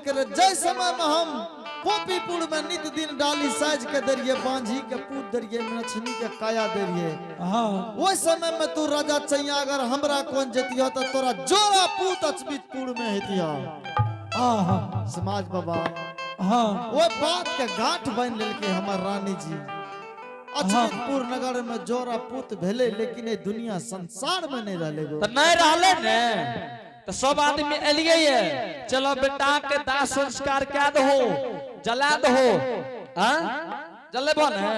कहलकै रे जै समय में हम पोपीपुर में नित दिन डाली साज के दरिये बांझी के पूत दरिये मछली के काया दरिये। हाँ। ओहि समय में तू राजा चैया अगर हमरा कोन जतिह तो तोरा जोड़ा पूत अचमितपुर में हेतिह। आहा। समाज बाबा। हाँ। ओहि बात के गांठ बांधि लेलकै हमर रानी जी। अचमितपुर नगर में जोड़ा पूत भेलै लेकिन ए दुनिया संसार में नहीं रहलै गो। तो नहीं रहले ने तो सब आदमी एलिए ये चलो बेटा के दाह संस्कार क्या दहो जला दहो। हाँ जलेबो ने।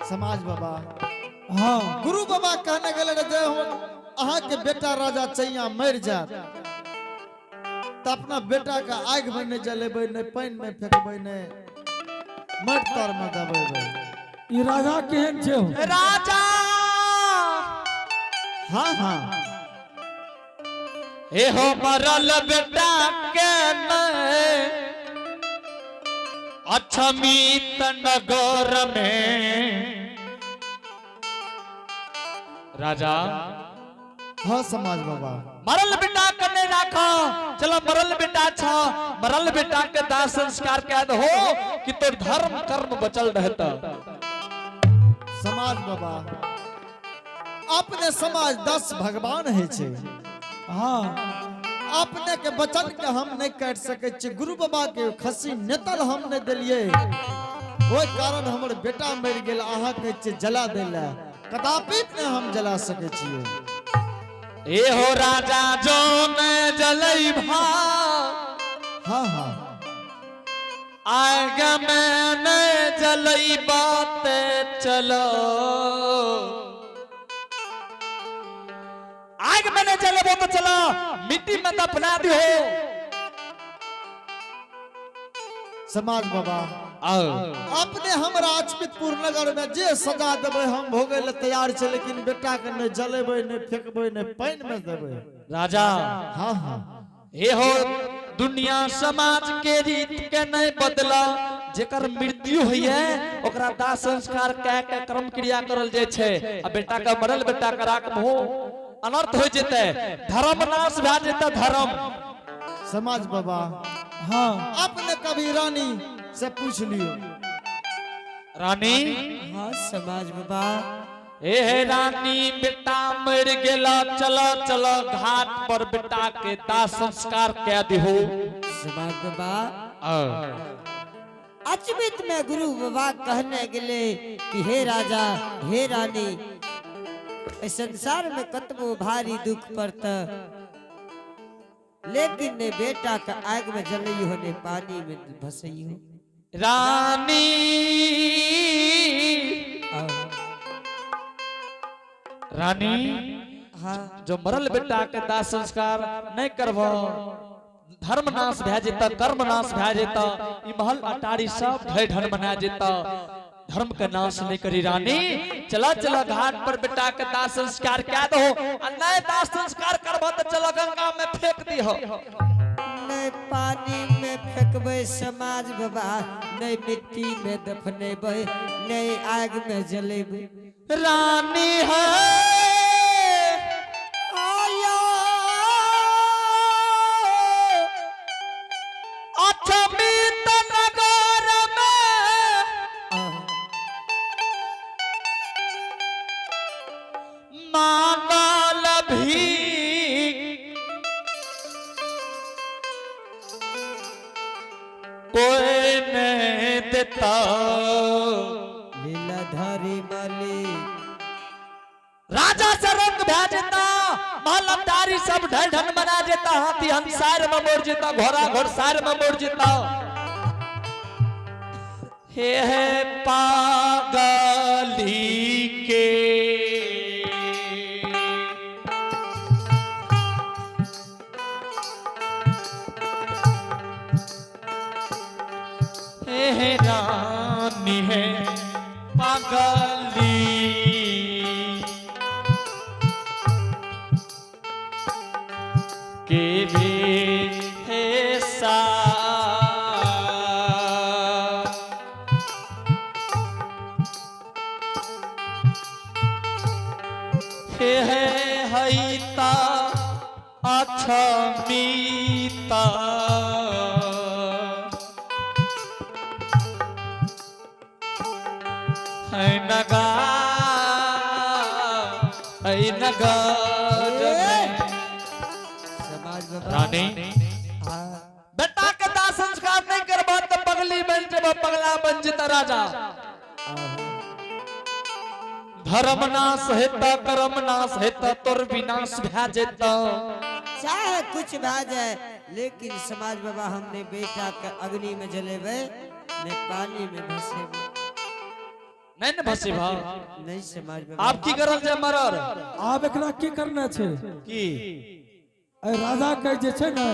समाज बाबा। हाँ। गुरु बाबा कहने गेले रे जे हम अहाँ के बेटा राजा चैया मर जात त अपना बेटा के आग में नहीं जलेबै, नहीं पानि में फेंकबै, नहीं मट तर में दबेबै। ई राजा केहन छै हो? राजा। हाँ हाँ। हे हो मरल बेटा के नहीं अछमीत नगर में। राजा। हाँ समाज बाबा। मरल बेटा के नहीं राखो, चलो मरल बेटा छ, मरल बेटा के दाह संस्कार कह दो कि तो धर्म कर्म बचल रहता। समाज बाबा अपने समाज 10 भगवान है छे। हाँ। अपने के वचन के हम नहीं काट सके छे। गुरु बाबा के खसी नेतल हम नहीं दिलिए, ओहि कारण हमर बेटा मर गेल। अहाँ कहै छियै जला देला, कदापि नहीं हम जला सके छियै। ए हो राजा जो न जलई भा। हाँ हाँ। आग में न जलई बात चलो, आग में न जलेबो तो चलो मिट्टी में दफना दिहो। समाज बाबा। आओ। अपने हमरा अचमितपुर नगर में जे सजा देबै हम भोगै ले तैयार छै, लेकिन बेटा के नहीं जलेबै, नहीं फेंकबै, नहीं पानि में देबै। राजा। हाँ हाँ। हे हो दुनिया समाज के रीत के नहीं बदला, जेकर मृत्यु होइए ओकरा दाह संस्कार कह के कर्म क्रिया करल जाय छै। आ बेटा के मरल बेटा के राखबो अनर्थ हो जेतै, धर्म नाश भए जेतै धर्म। समाज बाबा। हाँ। अपने कभी रानी से पूछ लियो। रानी। हाँ समाज बाबा। ए हे रानी बेटा मर गेला, चलो चलो घाट पर बेटा के दाह संस्कार कह दिहो। समाज बाबा। अचमित में गुरु बाबा कहने गेले कि हे राजा हे रानी, इस संसार में कतबो भारी दुख पड़त लेकिन ने बेटा का आग में जलई हो ने पानी में भसई हो। रानी। रानी। हाँ। जो मरल बेटा के दाह संस्कार नहीं करबो धर्म नाश भए जेता, कर्म नाश भए जेता, ई महल अटारी सब ढह ढन बना जेता। धर्म के नाश नहीं करी रानी, चला चला घाट पर बेटा के दाह संस्कार कह दो। आ नहीं दाह संस्कार करबो तो चलो गंगा में फेंक दिहो। नहीं पानी में फेंकबे समाज बाबा, नहीं मिट्टी में दफनेबे, नहीं आग में जलेबे। रानी है आया अछमीत नगर में मांगल भी कोई नहीं देता। लीलाधारी मालिक। राजा से रंग भै जेता, महल अटारी सब ढल ढन बना जेता, हाथी हंसार में मोड़ जेता, घोड़ा घोड़सार में मोड़ जेता। हे हे पागली के हे हे रानी है पागली के भी है सा। हे हे हैता अछमीता। है नगा है नगर में। समाज बाबा। रानी, हाँ। बेटा के दाह संस्कार नहीं करबा तो पगली बन जेबा, पगला बन जेता राजा। आहो। धर्म नाश हेता, कर्म नाश हेता, तोर विनाश भए जेता। चाहे कुछ भा जाए, लेकिन समाज बाबा, हमने बेटा के अग्नि में जलेबे ने पानी में भसेबे। नहीं ने भसेबा? नहीं समाज बाबा। आप की करल जे मरर? आब एकरा की करना छै? की? एहि राजा के जे छै ने,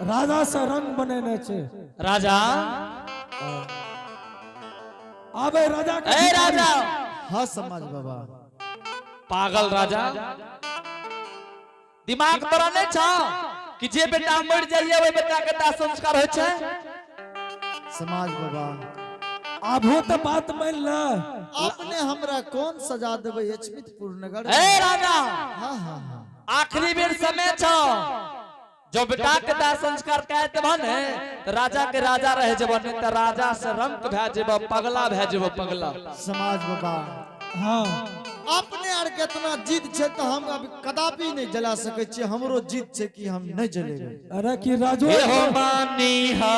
राजा से रंग बनेने छै। राजा। आब एहि राजा के ए राजा। हाँ समाज बाबा। पागल राजा, दिमाग तोरा नहीं छा कि जे बेटा मर जाइए ओहि बेटा के दाह संस्कार होइ छै? समाज बाबा। आबो तऽ बात मान ले। अपने हमरा कौन सजा देबै अचमितपुर नगर? ए राजा। हाँ हाँ हाँ। आखिरी बेर समय छौ। जो बेटा के दाह संस्कार कह देबह ने त राजा के राजा रह जेबह, नहीं त राजा से रंक भए जेबह, पगला भए जेबह, पगला। समाज बाबा। हाँ। अपने आर के इतना जिद छै तऽ हम अब कदापि नहीं जला सकै छियै। हमरो जिद छै कि हम नहीं जलेबै। अरे की राजो। हे हो मानी हा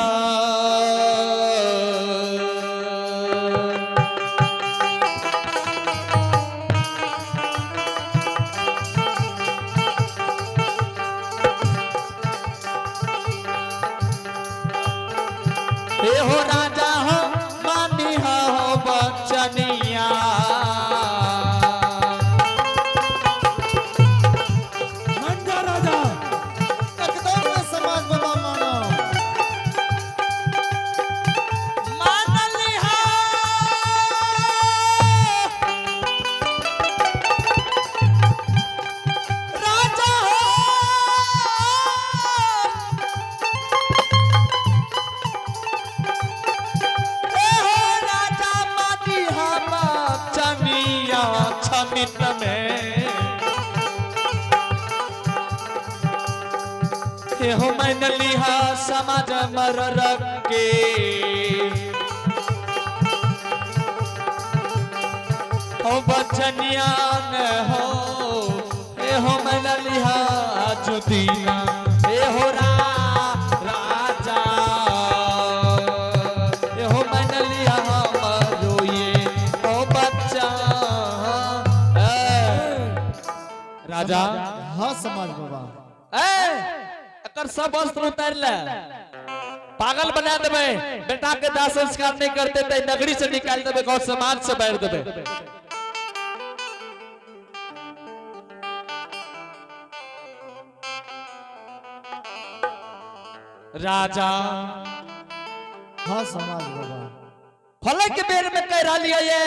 हे हो राजा हो मानी हो बचनिया। मान जा राजा। एकदम नहीं समाज बाबा मानो। मान लिहा राजा हो, ए हो राजा, मानी हम चनिया छमित में। ए हो मैन लिहा समाज मर के हो बचनिया न हो। ए हो मैन लिहा जुदीना, ए हो राजा, ए हो मैन लिहा हमरो ये ओ बच्चा। ए, राजा। हाँ समाज बाबा। ए, एकर सब वस्त्र उतारि ले, पागल बना देबै। बेटा के दाह संस्कार नहीं करते त नगरी से निकाल देबै, गाँव समाज से बाहर देबै। राजा। हाँ समाज बाबा। खोले के बेर में कह रहा ये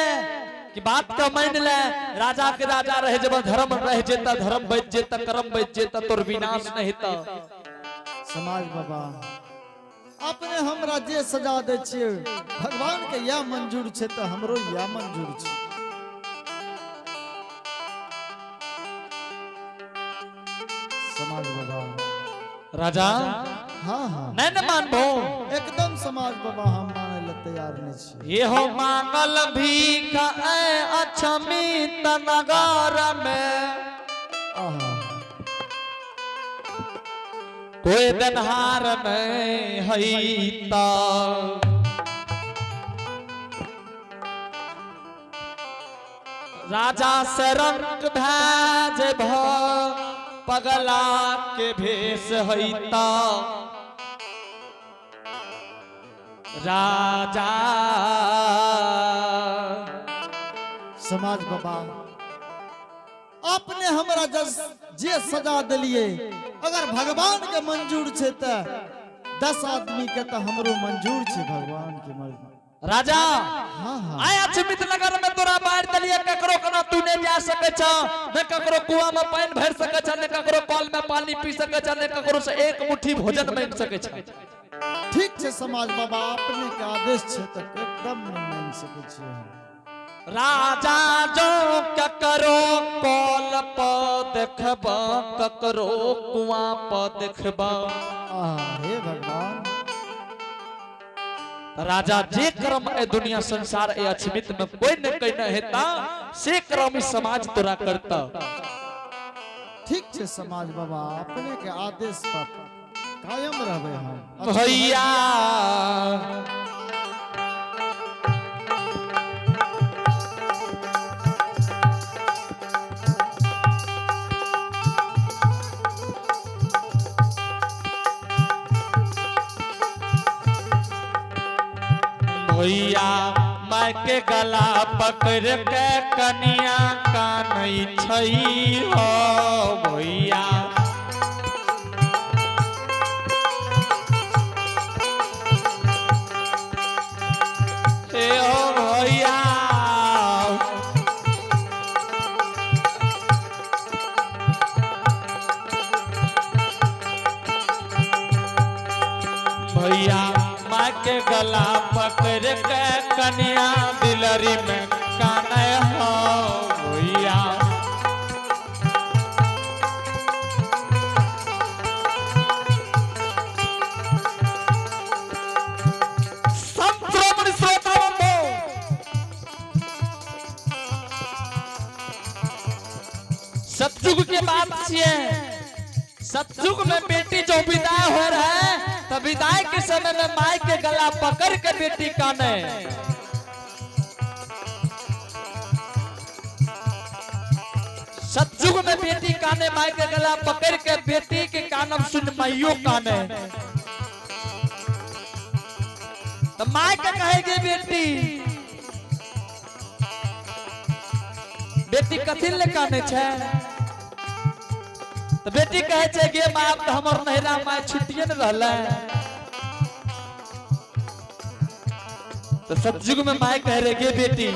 कि बात का मान ले, राजा के राजा रहे जब, धर्म रह जेता, धर्म बच जेता, कर्म बच जेता, तोर विनाश नहीं ता। समाज बाबा, अपने हमरा जे सजा दै छियै, भगवान के या मंजूर छै तऽ हमरो या मंजूर छै। समाज बाबा। राजा। हाँ हाँ। नहीं न मानबो? एकदम समाज बाबा, हम मानै लए तैयार नहीं छियै। ये हो मांगल भीख ऐ अक्षमित नगर में। आहा। कोई देनहार नहीं हईता। राजा से रंग भैज भ पगला के भेष हईता राजा। समाज बाबा, अपने हमरा जस जे सजा देलिए, अगर भगवान के मंजूर छै तऽ 10 आदमी के तऽ हमरो मंजूर छै, भगवान के मर्जी। राजा। हाँ हाँ। आया अक्षमित नगर में तोरा बाहर दलिए, ककरो कना तू नहीं जा सके छ, न ककरो कुआं में पानी भर सके छ, न ककरो कल में पानी पी सके छ, न ककरो से एक मुट्ठी भोजन मांग सके छ। ठीक छै समाज बाबा, अपने के आदेश छै तऽ एकदम नहीं मानि सकै छियै हम। राजा जो ककरो कल प देखब, ककरो कुआं प देखब। आहा, हे भगवान। राजा जे कर्म ए दुनिया संसार ए अछमित में कोई न कहीं हेता से कर्म ई समाज तोरा करता। ठीक छै समाज बाबा, अपने के आदेश पर कायम रहबै हम। भैया भैया माय के गला पकड़ के कनिया कानै छै हो भैया। हे हो भैया, भैया माँ के गला पकड़ के कनिया दिलरी में काने हो भैया। संत श्रोमणी श्रोता बंधु, सतयुग के बात छिए। सतयुग में बेटी जो विदाई हो रहा है तो विदाई के समय में माई के गला पकड़ के बेटी काने। सतयुग में बेटी काने, माई के गला पकड़ के बेटी के कानब सुन माइयो काने। तो माई के कहेगी बेटी, बेटी कथी ले काने छे? तो बेटी कहे छे गे माँ, तो हमर नहिरा माय छुटिए न रहले। तो सतयुग में माय कह रहे गे बेटी,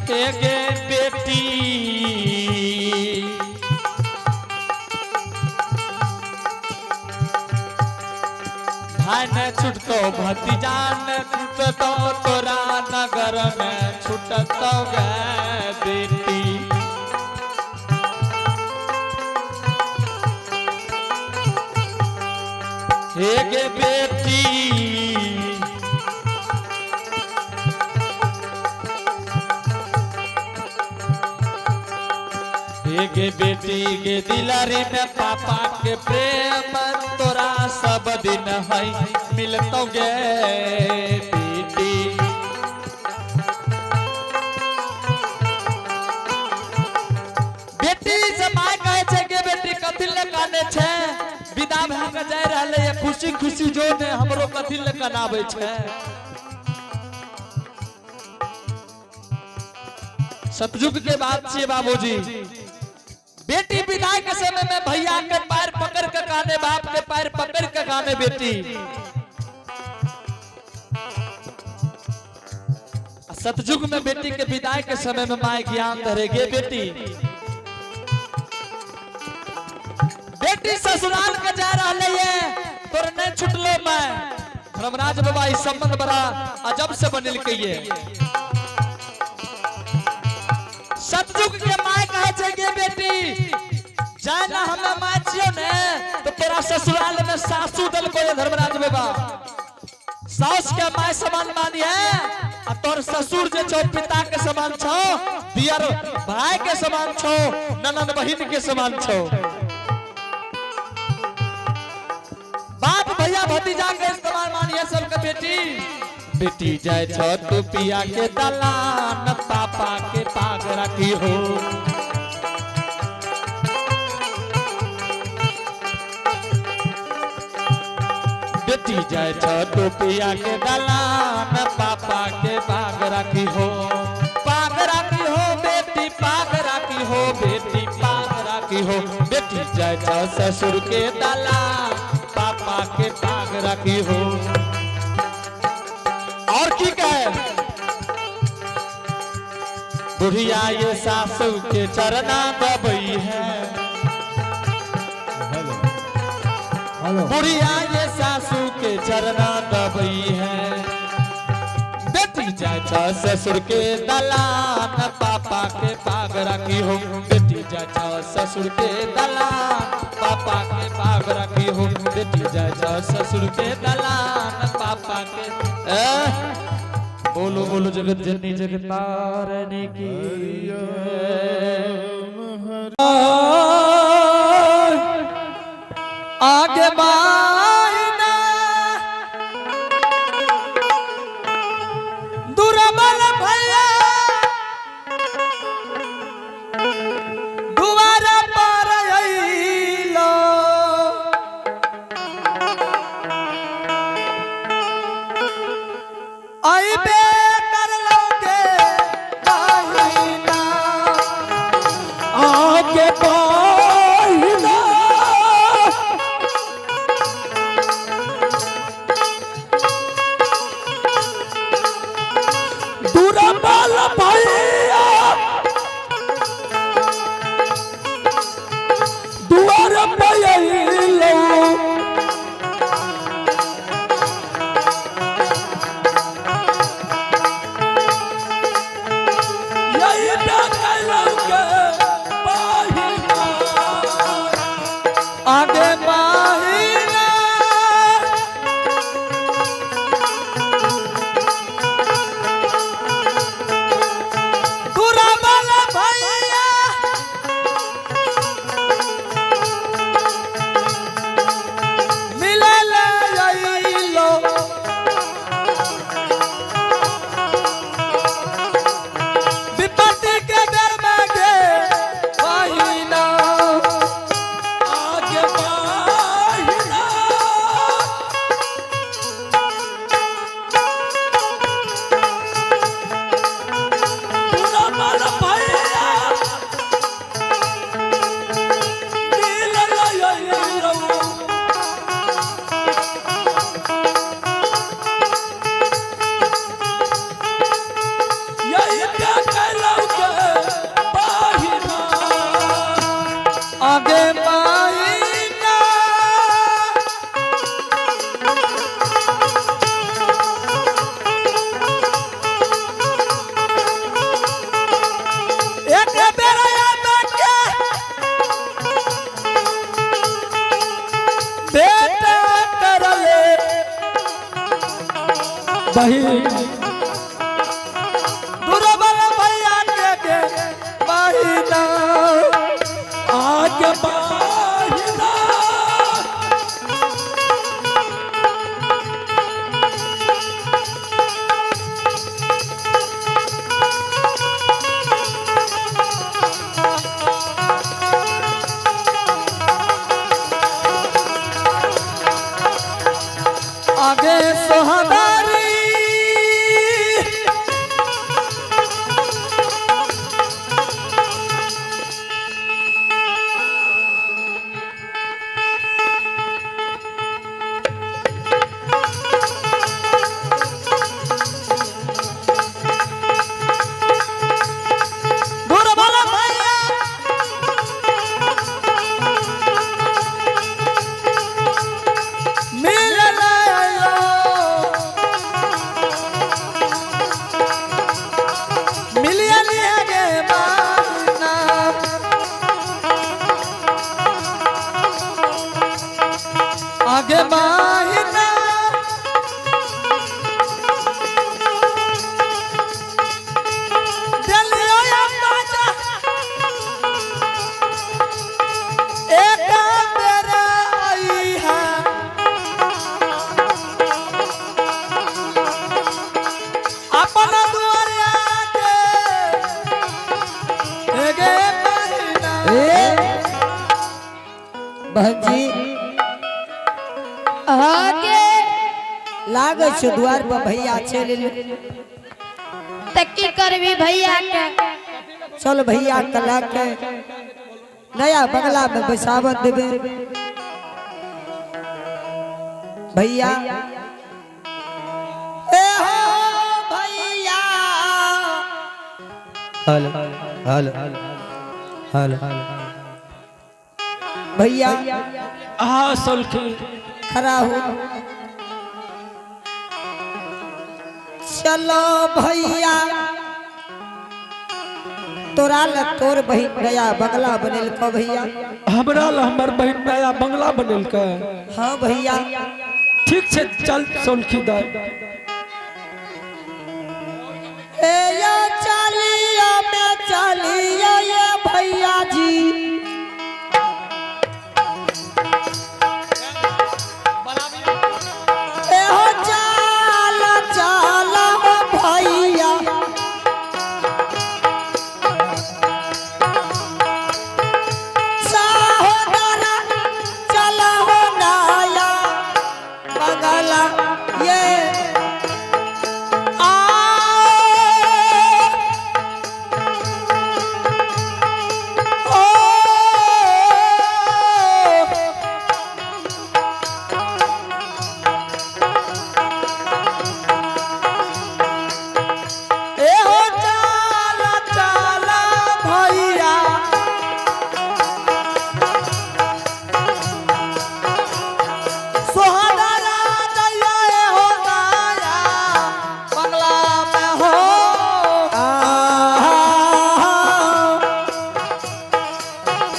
हे गे बेटी, भाई न छुटतो भतीजा न छुटतो तोरा नगर में छुटतो गे बेटी। हे गे बेटी, हे गे बेटी गे दिलारी में पापा के प्रेम तोरा सब दिन है मिलतो गे बेटी। बेटी से my कहे छे गे बेटी कथी ले काने छे? विदा भए के जाय रहले ये खुशी खुशी जो ने हमरो कथी ले कनाबै छे? सतयुग के बात छिए बाबूजी। बेटी विदाई के समय में भैया के पैर पकड़ के काने, बाप के पैर पकड़ के काने बेटी। सतयुग में बेटी के विदाई के समय में my ज्ञान धरे गे बेटी, बेटी ससुराल के जा रहले ये तोर नहीं छुटलो मैं। धर्मराज बाबा इस संबंध बड़ा अजब से बनिल के ये। सतयुग के my कहे छे गे बेटी, जाय ना हमें my छियो ने तो तोरा ससुराल में सासू दल को ये धर्मराज बाबा सास के my समान मानी है, आ तोर ससुर जे छौ पिता के समान छौ, दियर भाई के समान छौ, ननद बहिन के समान छौ, बाप भैया भतीजा के समान मानी है सबके बेटी। बेटी जाय छौ तू पिया के दलान, पापा के पाग राखी हो। बेटी जाय छौ तू पिया के दलान, पापा के पाग राखी हो। पाग राखी हो बेटी, पाग राखी हो बेटी, पाग राखी हो। बेटी जाय छौ ससुर के दलान, पापा के पाग राखी हो। और की कहे बुढ़िया ये सासू के चरना दबई है। हेलो। बुढ़िया ये सासू के चरना दबई है। बेटी जाय छौ ससुर के दलान, पापा के पाग राखी हो। बेटी जाय छौ ससुर के दलान, पापा के पाग राखी हो। बेटी जाय छौ ससुर के दलान पापा के। ए, बोलो बोलो जगत जननी जगतारणी की जय। आगे बाइना दुर्बल भैया दुआरा पर अइलो। अइबे करलौगे बहिना। आगे बहिना। दुर्बल भैया दुआर पे अइलो। यही पे कैलौके बहिना। आगे बहिना। दुर्बल भैया मिलल अइलो। विपत्ति के डर में गे बहिना। आगे बहिना। दुर्बल भैया मिलल अइलो। यही पे कैलौके बहिना। आगे बहिना। एक बेरा याद के बेटा करले बहिन। दुर्बल भैया के बहिना। आगे बहिना। आगे सोहदारी दुर्बल भैया मिलल आयो। मिलियल गे बाना। आगे बाहिना। दिलियो या बाजा। एक बेर आई है। अपन दुआरिया के गे बहिना। ए बहन जी आगे लागै छै द्वार पर भैया चलि एलै। त की करबी भैया के? चल भैया कला के नया बंगला में बैसावन देबे भैया। ए हो भैया। हेलो हेलो हेलो भैया आ सलखी। खड़ा हो। चलो भैया। तोरा ल तोर बहिन नया बंगला बनेलको भैया। हमरा ला हमर बहिन नया बंगला बनेलकै। हाँ भैया। ठीक छै, चल सोलखी दाय। ए यो चलियो में चलियो ये भैया जी। ए हो चल चल हो भैया। सहोदरा चल हो नया बंगला ये आ ओ ए हो चल चल भैया। सोहदरा जइया ए हो नया बंगला में हो। आ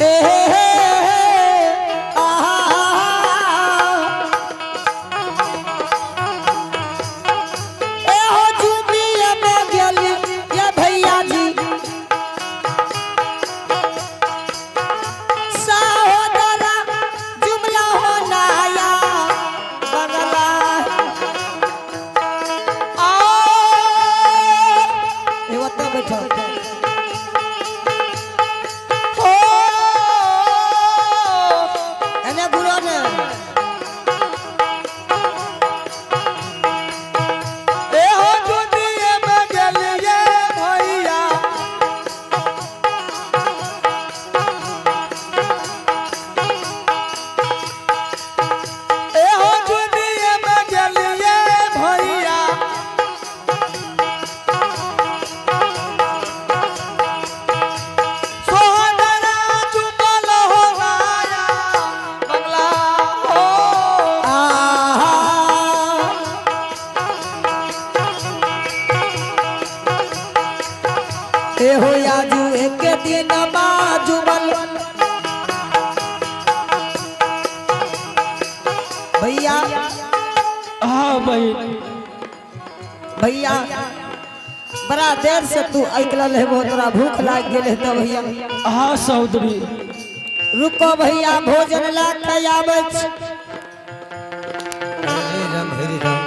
हे हे हे आ ए हो झुमिया में गेली ये भैया जी। सहोदरा जुमला हो नया बंगला आ ए ओतऽ बैठो। हो एने घुरो ने। ए हो दुनिया में गेलिए भैया। ए हो दुनिया में गेलिए भैया। सोहदरा चुपल हो नया बंगला हो। आहा ए हो आजू एक दिन बाजुबल भैया। हाँ बहिन। भैया बड़ा देर से तू अकल हेबो, तोरा भूख लाग गेल हेतौ भैया। हाँ सहोदरी। रुको भैया, भोजन ला के आबै छी। हरे राम हरे राम।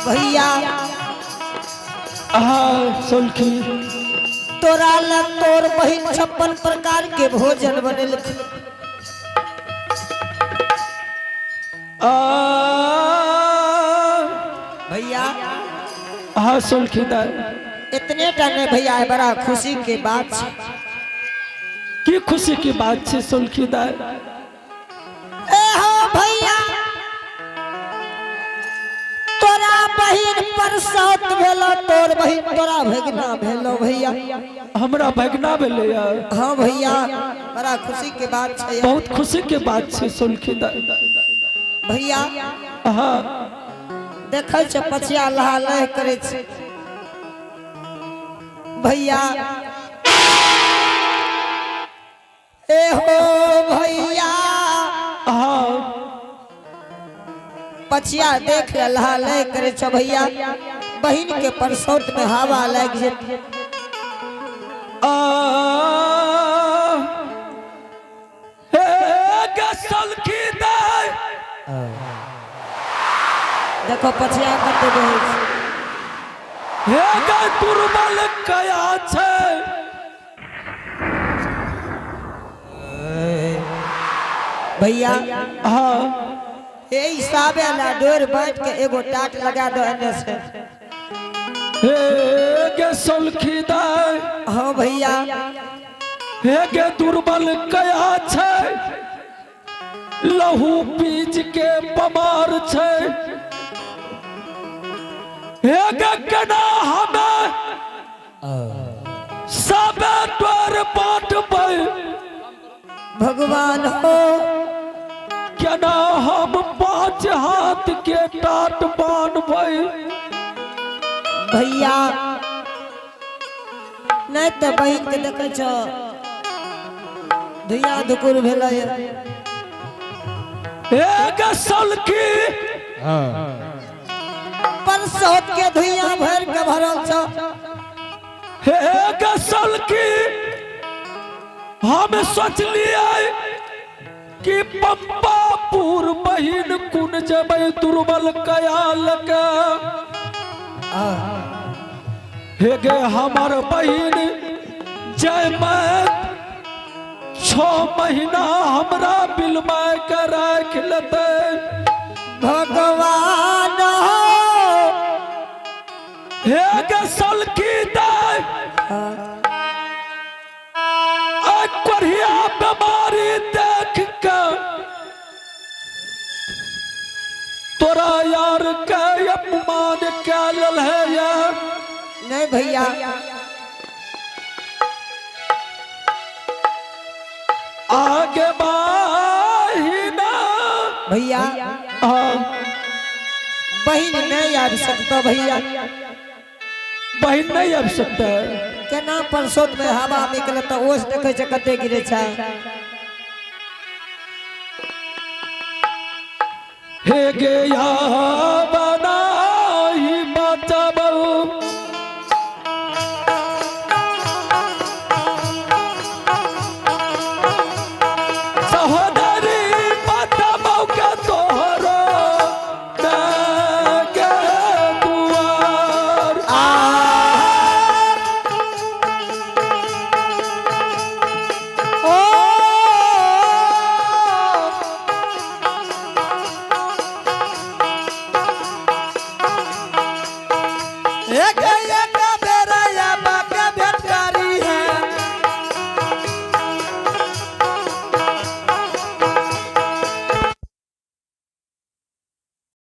भैया हाँ सोलखी। तोरा लग तोर बहिन 56 प्रकार के भोजन बनेल। आ भैया हाँ सोलखी दाय। इतने टा नहीं भैया, बड़ा खुशी के बात छै। की खुशी की बात छै सोलखी दाय? ए हो भैया, तोरा बहिन परसौत भेलो, तोर बहिन तोरा भगना भेलो भैया। हमरा भगना भेलै यार। हाँ भैया, बड़ा खुशी के बात छै। बहुत खुशी के बात छै सोलखी दाय। भैया हाँ। देखै छै पछिया लहा लह करै छै भैया। ए हो भैया। हाँ। पछिया देख लहा लह करै छै भैया, बहिन के परसौत में हवा लागि जेतै। आ हे गे सोलखी दाय। देखो पछिया कते बहै छै। हे गे दुर्बल कया छै। भैया हाँ। ए हिसाबे ला डोर बांट के एगो टाट लगा दो एने से। हे गे सोलखी दाय। हाँ भैया। हे गे दुर्बल कया छै, लहू पीज के बमार छै। हे गे केना हमे सब तोर बाँटबै? भगवान हो। केना हम 5 हाथ के टाट बान्हबै? भैया, नहीं तो बहन के देखे छो, धुइया धुकुर भेलै। एक सलकी परसौत के धुइया भर के भरल छो। एक सलकी, हम सोचलिए कि पंपापुर बहिन कुन जबै दुर्बल कयाल के। हे गे हमर बहिन जय मैं 6 महीना हमरा बिलमाय के राख लेतै। भगवान हो। हे गे सलकी दाय, कोढ़िया बीमारी देख के तोरा यार के अपमान कैल है यार। नहीं भैया। आगे बाहिना। भैया। हाँ। बहन नहीं आबि सकता भैया। बहन नहीं आबि सकता है। केना परसोत में हवा निकले तो ओस देखे छै कते गिरे छै। हे गे यार।